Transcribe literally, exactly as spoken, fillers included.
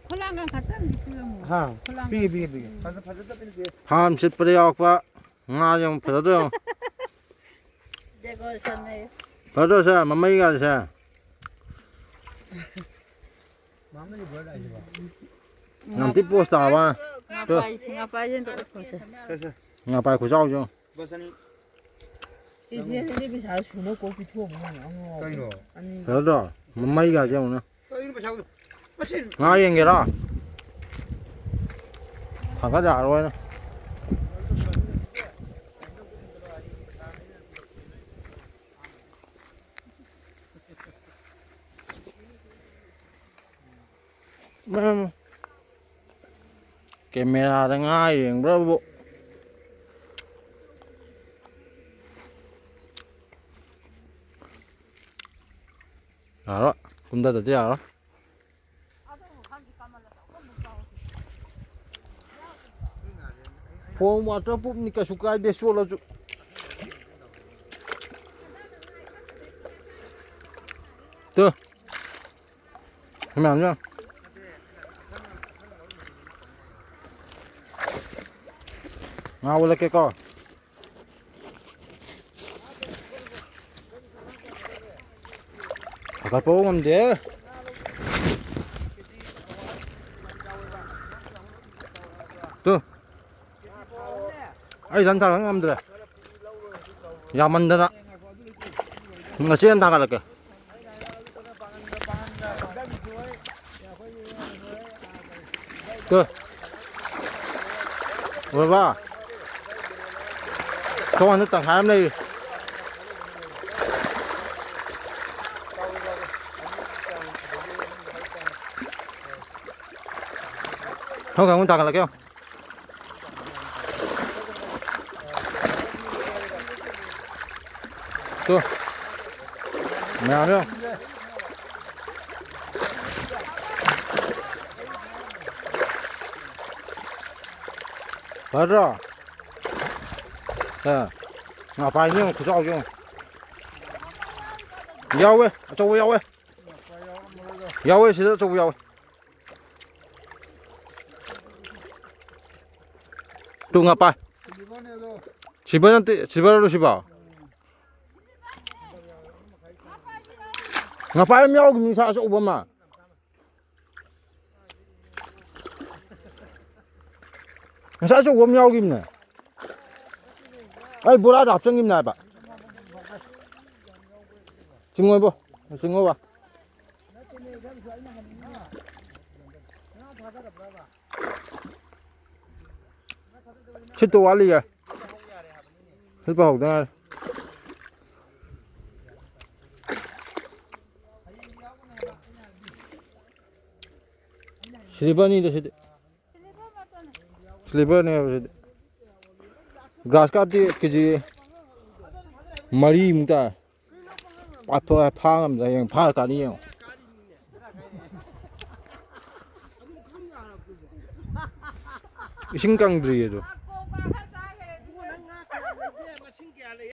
ꯈꯨꯂꯥꯡꯒ ꯈꯛꯇꯪꯗꯤ ꯄꯤꯔꯝꯃꯣ꯫ ꯍꯥ? ꯈꯨꯂꯥꯡꯒ꯫ ꯄꯤꯒꯦ, ꯄꯤꯒꯦ, ꯄꯤꯒꯦ꯫ ꯐꯖ-, ꯐꯖꯗꯕ ꯅꯠꯇꯦ꯫ ꯐꯥꯝ ꯁꯤꯠꯄꯗ ꯌꯥꯎꯔꯛꯄ ꯉꯥ ꯌꯦꯡꯉꯨ, ꯐꯖꯗ꯭ꯔꯣ ꯌꯦꯡꯉꯨ꯫ Decoration ꯍꯥꯏꯌꯦ꯫ ꯐꯖꯗ꯭ꯔꯣ ꯁꯦ, ꯃꯃꯩꯒꯁꯦ꯫ ꯌꯥꯝ ꯊꯤ ꯄꯣꯁ ꯇꯥꯕ꯫ ꯉꯥꯄꯥꯏ-, ꯉꯥꯄꯥꯏꯁꯦ ꯑꯝꯇ ꯎꯠꯈꯣꯁꯦ꯫ ꯉꯥꯄꯥꯏ ꯈꯨꯆꯥꯎꯁꯦ ꯌꯦꯡꯉꯨ꯫ ꯂꯨꯄꯥ ꯆꯅꯤ꯫ ꯀꯦꯖꯤ ꯑꯅꯤꯗꯤ ꯄꯩꯁꯥ ꯁꯨꯅ ꯀꯣꯛ ꯄꯤꯊꯣꯛꯑꯝꯃꯣ ꯀꯩꯅꯣ? ꯑꯅꯤ꯫ ꯐꯖꯗ꯭ꯔꯣ? ꯃꯃꯩꯒꯥꯁꯦ ꯌꯦꯡꯉꯨꯅꯦ꯫ ꯀꯩꯅꯣ ꯄꯩꯁꯥ ꯃꯁꯤꯟ꯫ ꯉꯥ ꯌꯦꯡꯒꯦꯔꯣ? ꯊꯥꯡꯒꯠ ꯌꯥꯔꯣꯏꯅꯦ꯫ ꯎꯝ꯫ ꯀꯦꯃꯦꯔꯥꯗ ꯉꯥ ꯌꯦꯡꯕ꯭ꯔꯕꯨ꯫ ꯌꯥꯔꯣꯏ꯫ ꯀꯨꯝꯊꯗꯗꯤ ꯌꯥꯔꯣꯏ꯫ ꯐꯣꯝ ꯋꯥꯇꯔ ꯄ꯭ꯔꯨꯞꯅꯤ, ꯀꯩꯁꯨ ꯀꯥꯏꯗꯦ ꯆꯣꯠꯂꯁꯨ꯫ ꯇꯨ꯫ ꯁꯤ ꯃꯌꯥꯝꯁꯦ꯫ ꯉꯥ ꯑꯣꯜꯂꯛꯀꯦꯀꯣ꯫ ꯊꯥꯡꯒꯠꯄꯕꯨ ꯉꯝꯗꯦ꯫ ꯇꯨ꯫ ꯑꯩ ꯏꯊꯟ ꯊꯥꯡꯒꯠ ꯉꯝꯗ꯭ꯔꯦ꯫ ꯌꯥꯝꯃꯟꯗꯅ꯫ ꯉꯁꯤ ꯍꯦꯟꯅ ꯊꯥꯡꯒꯠꯂꯛꯀꯦ꯫ ꯇꯨ꯫ ꯎꯔꯕ? ꯁꯣꯝꯗ ꯇꯪꯈꯥꯏ ꯑꯃ ꯂꯩꯔꯤ꯫ ꯁꯣꯝ ꯀꯥꯡꯕꯨ ꯊꯥꯡꯒꯠꯂꯛꯀꯦ ꯌꯦꯡꯉꯣ꯫ ꯇꯨ꯫ ꯃꯌꯥꯝ ꯌꯦꯡꯉꯣ꯫ ꯐꯗ꯭ꯔꯣ? ꯑ꯫ ꯉꯥꯄꯥꯏꯅꯤ ꯌꯦꯡꯉꯣ, ꯈꯨꯆꯥꯎꯁꯦ ꯌꯦꯡꯉꯣ꯫ ꯌꯥꯎꯋꯦ, ꯑꯆꯧꯕ ꯌꯥꯎꯋꯦ꯫ ꯌꯥꯎꯋꯦ, ꯁꯤꯗ ꯑꯆꯧꯕ ꯌꯥꯎꯋꯦ꯫ ꯇꯨ ꯉꯥ ꯄꯥꯏ꯫ ꯁꯤꯜꯚꯔ ꯅꯠꯇꯦ, ꯁꯤꯜꯚꯔꯔꯣ ꯁꯤꯕꯣ? ꯉꯥ ꯄꯥꯏ ꯑꯃ ꯌꯥꯎꯈꯤꯕꯅꯤ, ꯉꯁꯥꯏ ꯑꯆꯧꯕ ꯑꯃ꯫ ꯉꯁꯥꯏ ꯑꯆꯧꯕ ꯑꯃ ꯌꯥꯎꯈꯤꯕꯅꯦ꯫ ꯑꯩ ꯕꯣꯔꯥꯗ ꯍꯥꯞꯆꯤꯟꯈꯤꯕꯅꯦ ꯍꯥꯏꯕ꯫ ꯆꯤꯡꯉꯣꯏꯕꯣ, ꯆꯤꯡꯉꯣꯕ꯫ ꯁꯤꯠꯇ ꯋꯥꯠꯂꯤꯌꯦ꯫ ꯁꯤꯠꯄ ꯍꯧꯗ ꯉꯥꯏꯔꯤ꯫ ꯁꯤꯜꯚꯔꯅꯤꯗ ꯁꯤꯗꯤ꯫ ꯁꯤꯜꯚꯔꯅꯦꯕ ꯁꯤꯗꯤ꯫ ꯒ꯭ꯔꯥꯁ ꯀꯥꯞꯇꯤ ꯀꯦ ꯖꯤ ꯃꯔꯤꯃꯨꯛ ꯇꯥꯔꯦ꯫ ꯐꯥ-, ꯐꯥ-, ꯐꯥ ꯉꯝꯗ꯭ꯔꯥ ꯌꯦꯡꯉꯣ, ꯐꯥꯔꯀꯥꯟꯗ ꯌꯦꯡꯉꯣ꯫ ꯏꯁꯤꯡ ꯀꯪꯗ꯭ꯔꯤꯌꯦ ꯑꯗꯨ꯫